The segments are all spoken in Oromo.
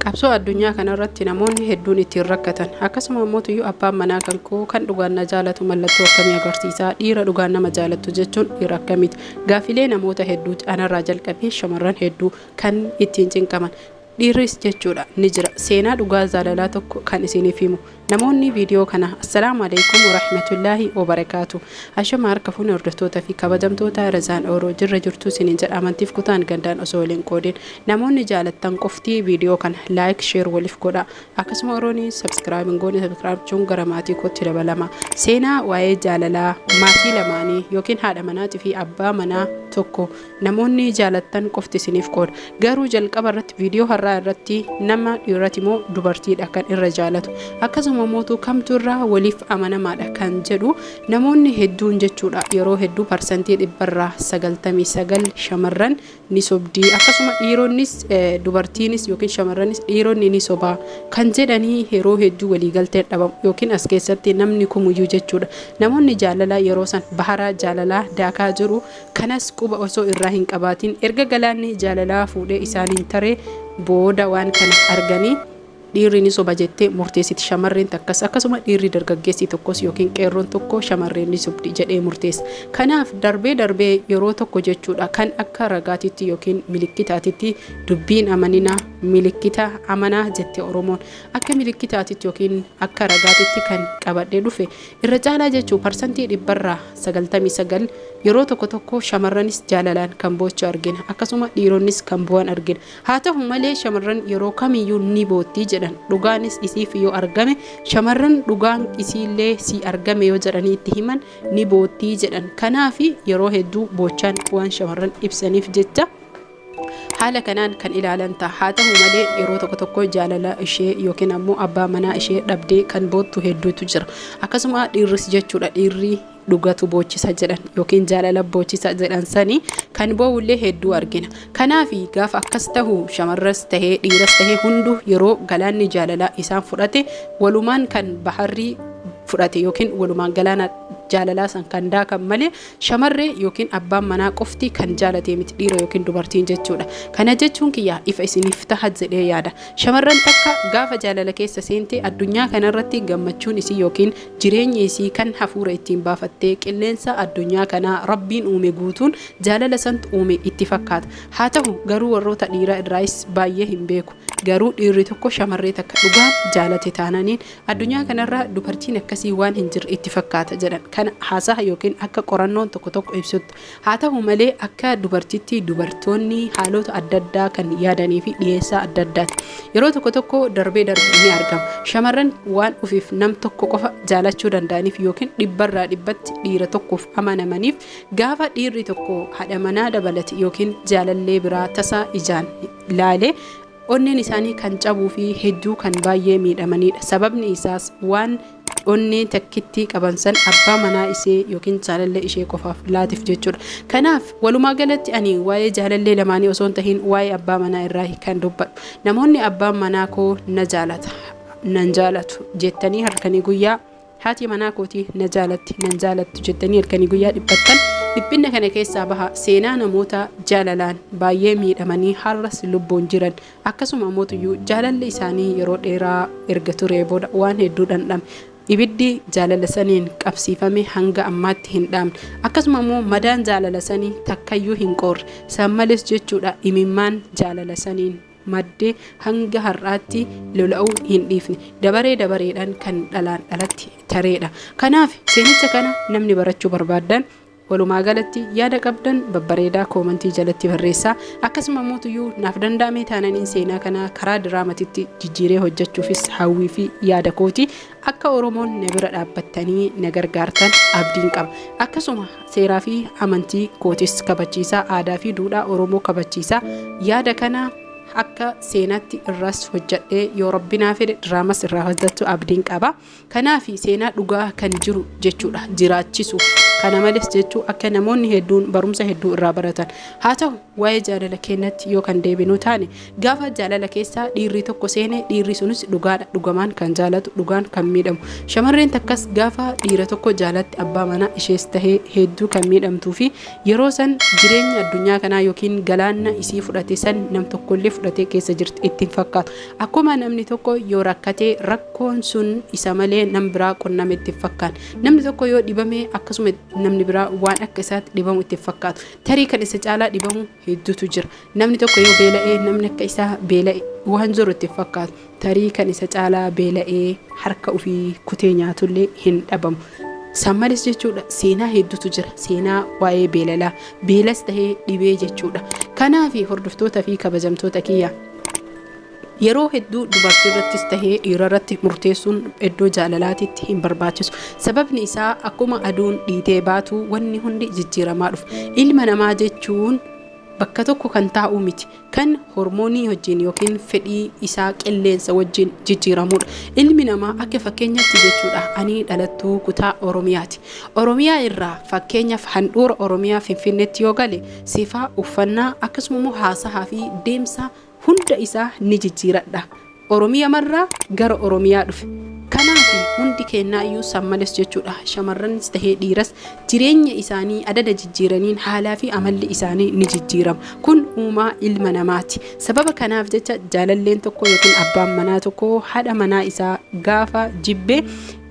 Qabsoo addunyaa kanarratti namoonni hedduun ittiin rakkatan. Akkasuma ammootuyyuu abbaan manaa kan koo kan dhugaan na jaalatu mallattoo akkamii agarsiisaa? Dhiira dhugaan nama jaalattu jechuun dhiira akkamiiti? Gaafilee namoota hedduuti anarraa jalqabee shamarran hedduu kan ittiin cinqaman. Dhiirris jechuudha ni jira. Seenaa dhugaa jaalalaa tokko kan isiniif himu. Namoonni viidiyoo kana Assalaamu Aleeykum Warahmatullaahi Wabarakaatu. Ashama harka fuune hordoftoota fi kabajamtoota Razaan Oro jirra jirtuu isiniin jedha amantiif kutaan gandaan osoo waliin qoodin. Namoonni jaalattan qofti viidiyoo kana like share waliif godha. Akkasuma orooni subscribe hin goone subscribe gochuun gara maatii kootti dabalama. Seenaa waa'ee jaalalaa maatii lamaanii yookiin haadha manaatii fi abbaa manaa tokko namoonni jaalattan qofti isiniif qooda. Garuu jalqaba irratti viidiyoo har'aa irratti nama dhiirati moo dubartiidha kan irra jaalatu. Akkasuma mootuu kamtu irraa waliif amanamaadha kan jedhu namoonni hedduun jechuudha yeroo hedduu parsantii dhibbarraa 99 shamarran ni sobdi akkasuma dhiironnis dubartiinis yookiin shamarranis dhiironni ni sobaa kan jedhanii yeroo hedduu waliigalteen dhabamu yookiin as keessatti namni kumuyyuu jechuudha. Namoonni jaalalaa yeroo san baharaa jaalalaa daakaa jiru kanas quba osoo irraa hin qabaatin erga galaanni jaalalaa fuudhee isaaniin taree booda waan kana arganii dhiirri ni soba jettee murteessiti shamarreen takkas akkasuma dhiirri dargaggeessi tokkos yookiin qeerroon tokko shamarreen ni sobdi jedhee murteessa. Kanaaf darbee darbee yeroo tokko jechuudha kan akka ragaatitti yookiin milikkitaatitti dubbiin amaninaa milikkita amanaa jette Oromoon akka milikkitaatitti yookiin akka ragaatitti kan qabadhee dhufe irra caalaa jechuu parsantii dhibbarraa 99 yeroo tokko tokko shamarranis jaalalaan kan boochu argina akkasuma dhiironnis kan bu'an argina. Haa ta'u malee shamarran yeroo kamiyyuu ni bootti jedhan dhugaanis isiif yoo argame shamarran dhugaan isiillee sii argame yoo jedhanii itti himan ni boottii jedhan. Kanaaf yeroo hedduu boochaan waan shamarran ibsaniif jecha haala kanaan kan ilaalan ta'a. Haa ta'u malee yeroo tokko tokko jaalala ishee yookiin ammoo abbaa manaa ishee dhabdee kan boottu hedduutu jira. Akkasuma dhiirris jechuudha dhiirri dhugatu boochisa jedhan yookiin jaalala boochisa jedhan sanii kan boo'ullee hedduu argina. Kanaaf gaafa akkas tahu shamarras tahee dhiiras tahee hunduu yeroo galaanni jaalalaa isaan fudhate walumaan kan baharrii fudhate yookiin walumaan galaana jaalalaa san kan daakan malee shamarree yookiin abbaan manaa qofti kan jaalatee miti dhiira yookiin dubartiin jechuudha. Kana jechuun kiyya ifa isiniif taha jedhee yaada. Shamarran takka gaafa jaalala keessa seente addunyaa kanarratti gammachuun isii yookiin jireenyi isii kan hafuura ittiin baafattee qilleensa addunyaa kanaa Rabbiin uume guutuun jaalala santu uume itti fakkaata. Haa tahu garuu warroota dhiiraa irraayis baay'ee hin beeku. Garuu dhiirri tokko shamarree takka dhugaan jaalate taananiin addunyaa kanarra dubartiin akkasii waan hin jirre itti fakkaata jedhan. Kana haasaha yookiin akka qorannoon tokko tokko ibsutti. Haa tahu malee akka dubartitti dubartoonni haalota adda addaa kan yaadanii fi dhiyeessaa adda addaati. Yeroo tokko tokko darbee darbee ni argama. Shamarran waan ofiif nam tokko qofa jaalachuu danda'aniif yookiin dhibbarraa dhibbatti dhiira tokkoof amanamaniif gaafa dhiirri tokko haadha manaa dabalate yookiin jaalallee biraa tasa ijaan ilaale onneen isaanii kan cabuu fi hedduu kan baay'ee miidhamaniidha. Sababni isaas waan onnee takkittii qaban san abbaa manaa ishee yookiin jaalallee ishee qofaaf laatif jechuudha. Kanaaf walumaa galatti ani waa'ee jaalallee lamaanii osoo hin tahin waa'ee abbaa manaa irraa kan dubbadhu. Namoonni abbaan manaa koo na jaalata nan jaalatu jettanii halkanii guyyaa Haati manaa kootii na jaalatti, nan jaalattu jettanii halkanii guyyaa dhiphattan dhiphinna kana keessaa bahaa. Seenaa namoota jaalalaan baay'ee miidhamanii har'as lubbuun jiran akkasuma mootuyyuu jaalalli isaanii yeroo dheeraa erga turee booda waan hedduu dhandhame. Ibiddi jaalala saniin qabsiifame hanga ammaatti hin dhaamne. Akkasuma immoo madaan jaalala sanii takkayyuu hin qoorre. San malees jechuudha imimmaan jaalala saniin madde hanga har'aatti lola'uu hin dhiifne. Dabaree dabareedhaan kan dhalaan dhalatti tareedha. Kanaaf seenicha kana namni barachuu barbaaddan walumaa galatti yaada qabdan babbareedaa koomantii jalatti barreessaa. Akkasuma mootuyyuu naaf danda'amee taananiin seenaa kana karaa diraamatitti jijjiiree hojjechuufis hawwii fi yaada kooti. Akka Oromoon na bira dhaabbattanii na gargaartan abdiin qaba. Akkasuma seeraa fi amantii kootis kabachiisaa, aadaa fi duudhaa Oromoo kabachiisaa yaada kana akka seenaatti irraas hojjadhee yoo rabbi naa fedhe diraamas irraa hojjachuu abdiin qaba. Kanaaf seenaa dhugaa kan jiru jechuudha jiraachisuuf. Kana malees jechuu akka namoonni hedduun barumsa hedduu irraa baratan. Haa ta'u, waa'ee jaalala keenyatti yoo kan deebinu taane, gaafa jaalala keessaa dhiirri tokko seene, dhiirri sunis dhugaadha, dhugamaan kan jaalatu, dhugaan kan miidhamu. Shamarreen takkas gaafa dhiira tokko jaalatti, abbaa manaa ishees tahee, hedduu kan miidhamtuu fi yeroo san jireenya addunyaa kanaa yookiin galaanna isii fudhate san nam tokkollee fudhatee keessa jirti ittiin fakkaatu. Akkuma namni tokko yoo rakkatee, rakkoon sun isa malee nam biraa qunname itti fakkaatu. Namni tokko yoo dhibame, akkasuma namni biraa waan akka isaatti dhibamu itti fakkaatu. Tarii kan isa caalaa dhibamu hedduutu jira. Namni tokko yoo beela'ee, namni akka isaa beela'e waan jiru itti fakkaatu. Tarii kan isa caalaa beela'ee harka ofii kutee nyaatullee hin dhabamu. San malees jechuudha, seenaa hedduutu jira, seenaa waa'ee beelalaa, beelas tahee dhibee jechuudha. Kanaaf, hordoftoota fi kabajamtoota kiyya, yeroo hedduu dubartii irrattis tahee dhiira irratti murteessuun iddoo jaalalaatitti hin barbaachisu. Sababni isaa, akkuma aduun dhiitee baatu wanni hundi jijjiiramaa dhufa. Ilma namaa jechuun bakka tokko kan taa'u miti, kan hormoonii wajjin yookiin fedhii isaa qilleensa wajjin jijjiiramudha. Ilmi namaa akka fakkeenyatti jechuudha, ani dhalattuu kutaa Oromiyaati. Oromiyaa irraa, fakkeenyaaf, handhuura Oromiyaa Finfinneetti yoo gale, sifaa uffannaa, akkasuma immoo haasahaa fi deemsa hunda isaa ni jijjiiradha. Oromiyaa marraa gara Oromiyaa dhufe. Kanaaf hundi kennaayyuu san males jechuudha, shamarranis tahee dhiiras jireenya isaanii adada jijjiiraniin haalaa fi amalli isaanii ni jijjiirama. Kun uumaa ilma namaati. Sababa kanaaf jecha jaalalleen tokko yookiin abbaan manaa tokko haadha manaa isaa gaafa jibbee,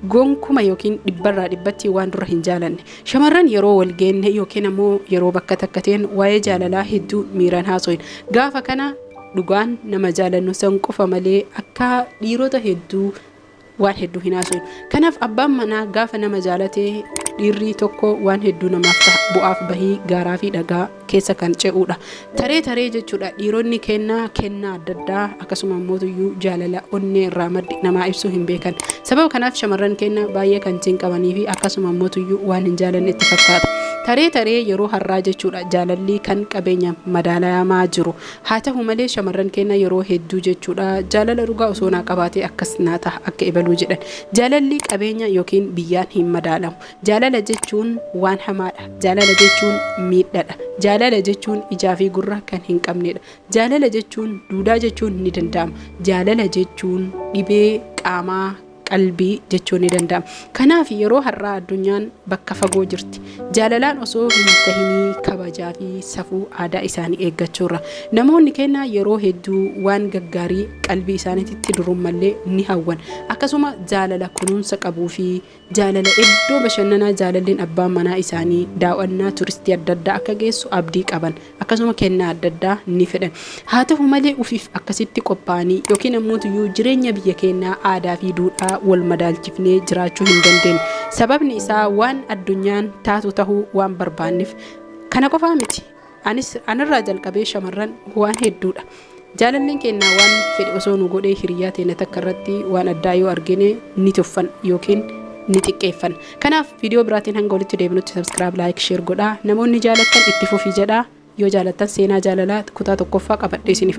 gonkuma yookiin dhibbarraa dhibbatti waan dura hin jaalanne. Shamarran yeroo wal geenne yookiin ammoo yeroo bakka takka ta'een waa'ee jaalalaa hedduu miiraan haasoyin. Gaafa kana dhugaan nama jaalannu san qofa malee akka dhiirota hedduu waan hedduu hin haasoyin. Kanaaf abbaan manaa gaafa nama jaalatee, dhiirri tokko waan hedduu namaaf ta'a, bu'aaf bahii gaaraa fi dhagaa keessa kan ce'uudha. Taree taree jechuudha, dhiironni kennaa kennaa adda addaa, akkasuma immoo jaalala onnee irraa maddi namaa ibsuu hin beekan. Sababa kanaaf shamarran kennaa baay'ee kan cinqamanii fi akkasuma immoo waan hin jaalanne itti fakkaata. Taree taree yeroo har'aa jechuudha, jaalalli kan qabeenya madaalamaa jiru. Haa ta'u malee, shamarran keenya yeroo hedduu jechuudha, jaalala dhugaa osoo naa qabaatee akkas naa ta'a akka ebaluu jedhan. Jaalalli qabeenya yookiin biyyaan hin madaalamu. Jaalala jechuun waan hamaadha. Jaalala jechuun miidhadha. Jaalala jechuun ijaa fi gurra kan hin qabnedha. Jaalala jechuun duudaa jechuun ni danda'ama. Jaalala jechuun dhibee qaamaa qalbii jechuun ni danda'ama. Kanaaf yeroo har'aa addunyaan bakka fagoo jirti. Jaalalaan osoo hin tahinii kabajaa fi safuu aadaa isaanii eeggachuurra. Namoonni kennaa yeroo hedduu waan gaggaarii qalbii isaaniitti durummallee ni hawwan. Akkasuma jaalala kunuunsa qabuu fi jaalala iddoo bashannanaa, jaalalleen abbaan manaa isaanii daawwannaa turistii adda addaa akka geessu abdii qaban, akkasuma kennaa adda addaa ni fedhan. Haa ta'u malee, ufiif akkasitti qophaa'anii yookiin ammoo jireenya biyya keenyaa aadaa fi duudhaa wal madaalchifnee jiraachuu hin dandeenye. Sababni isaa, waan addunyaan taatu tahuu waan barbaanneef. Kana qofaa miti. Anis anirraa jalqabee shamarran waan hedduudha. Jaalalleen kennaa waan fedhe osoo nu godhee, hiriyaa teenya takka irratti waan addaa yoo argine ni tuffan yookiin ni xiqqeeffan. Kanaaf viidiyoo biraatiin hanga walitti deebinutti subscribe, like, share godhaa. Namoonni jaalattan itti fufii jedhaa. Yoo jaalattan seenaa jaalalaa kutaa tokkoffaa qabadhee isiniif.